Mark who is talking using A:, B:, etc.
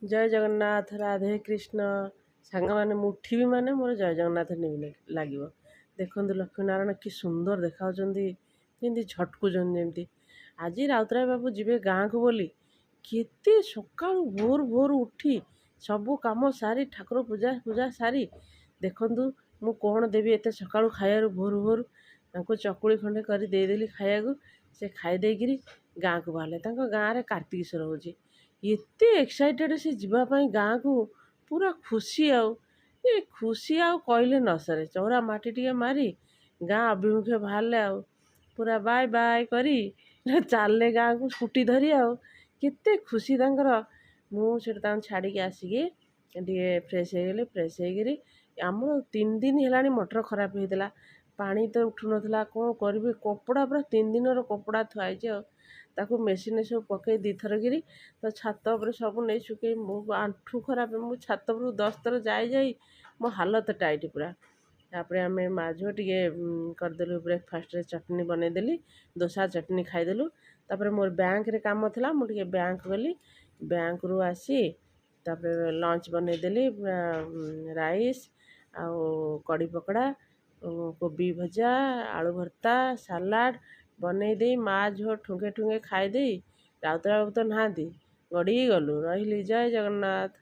A: ଜୟ ଜଗନ୍ନାଥ, ରାଧେ କୃଷ୍ଣ। ସାଙ୍ଗମାନେ, ମୁଁ ଉଠିବି ମାନେ ମୋର ଜୟ ଜଗନ୍ନାଥ ଲାଗିବ। ଦେଖନ୍ତୁ, ଲକ୍ଷ୍ମୀନାରାୟଣ କି ସୁନ୍ଦର ଦେଖାଯାଉଛନ୍ତି, ଯେମିତି ଝଟକୁଛନ୍ତି ଯେମିତି। ଆଜି ରାଉତରାୟ ବାବୁ ଯିବେ ଗାଁକୁ ବୋଲି କେତେ ସକାଳୁ ଭୋରୁ ଭୋରୁ ଉଠି ସବୁ କାମ ସାରି, ଠାକୁର ପୂଜା ପୂଜା ସାରି। ଦେଖନ୍ତୁ, ମୁଁ କ'ଣ ଦେବି ଏତେ ସକାଳୁ ଖାଇବାକୁ? ଭୋରୁ ଭୋରୁ ତାଙ୍କୁ ଚକୁଳି ଖଣ୍ଡେ କରି ଦେଇଦେଲି ଖାଇବାକୁ। ସେ ଖାଇ ଦେଇକିରି ଗାଁକୁ ବାହାରିଲେ। ତାଙ୍କ ଗାଁରେ କାର୍ତ୍ତିକେଶ୍ୱର ହେଉଛି। ଏତେ ଏକ୍ସାଇଟେଡ଼ ସେ ଯିବା ପାଇଁ ଗାଁକୁ, ପୁରା ଖୁସି। ଆଉ ଏ ଖୁସି ଆଉ କହିଲେ ନ ସରେ। ଚଉରା ମାଟି ଟିକେ ମାରି ଗାଁ ଅଭିମୁଖେ ବାହାରିଲେ ଆଉ ପୁରା ବାଏ ବାଏ କରି ଚାଲିଲେ ଗାଁକୁ ସ୍କୁଟି ଧରି। ଆଉ କେତେ ଖୁସି ତାଙ୍କର। ମୁଁ ସେଠି ତାଙ୍କୁ ଛାଡ଼ିକି ଆସିକି ଟିକେ ଫ୍ରେଶ୍ ହେଇଗଲି। ଫ୍ରେଶ୍ ହେଇକିରି ଆମର 3 ଦିନ ହେଲାଣି ମଟର ଖରାପ ହେଇଥିଲା, ପାଣି ତ ଉଠୁନଥିଲା। କ'ଣ କରିବି? କପଡ଼ା ପୁରା 3 ଦିନର କପଡ଼ା ଥୁଆ ହେଇଛି, ଆଉ ତାକୁ ମେସିନ୍ରେ ସବୁ ପକେଇ ଦୁଇଥର କିରି ତ ଛାତ ଉପରେ ସବୁ ନେଇ ଶୁଖେଇ। ମୋ ଆଣ୍ଠୁ ଖରାପ, ମୁଁ ଛାତ ଉପରକୁ 10 ଥର ଯାଇ ଯାଇ ମୋ ହାଲତ ଟାଇଟ୍ ପୁରା। ତାପରେ ଆମେ ମା ଝିଅ ଟିକେ କରିଦେଲୁ ବ୍ରେକଫାଷ୍ଟରେ, ଚଟଣି ବନେଇଦେଲି, ଦୋସା ଚଟଣି ଖାଇଦେଲୁ। ତାପରେ ମୋର ବ୍ୟାଙ୍କରେ କାମ ଥିଲା, ମୁଁ ଟିକେ ବ୍ୟାଙ୍କ ଗଲି। ବ୍ୟାଙ୍କରୁ ଆସି ତାପରେ ଲଞ୍ଚ ବନେଇଦେଲି, ରାଇସ୍ ଆଉ କଡ଼ି ପକୋଡ଼ା, କୋବି ଭଜା, ଆଳୁ ଭର୍ତ୍ତା, ସାଲାଡ଼ ବନେଇ ଦେଇ ମା ଝିଅ ଠୁଙ୍ଗେ ଠୁଙ୍ଗେ ଖାଇଦେଇ, ରାଉତରାୟ ବାବୁ ତ ନାହାନ୍ତି, ଗଡ଼ି ଗଲୁ। ରହିଲି, ଜୟ ଜଗନ୍ନାଥ।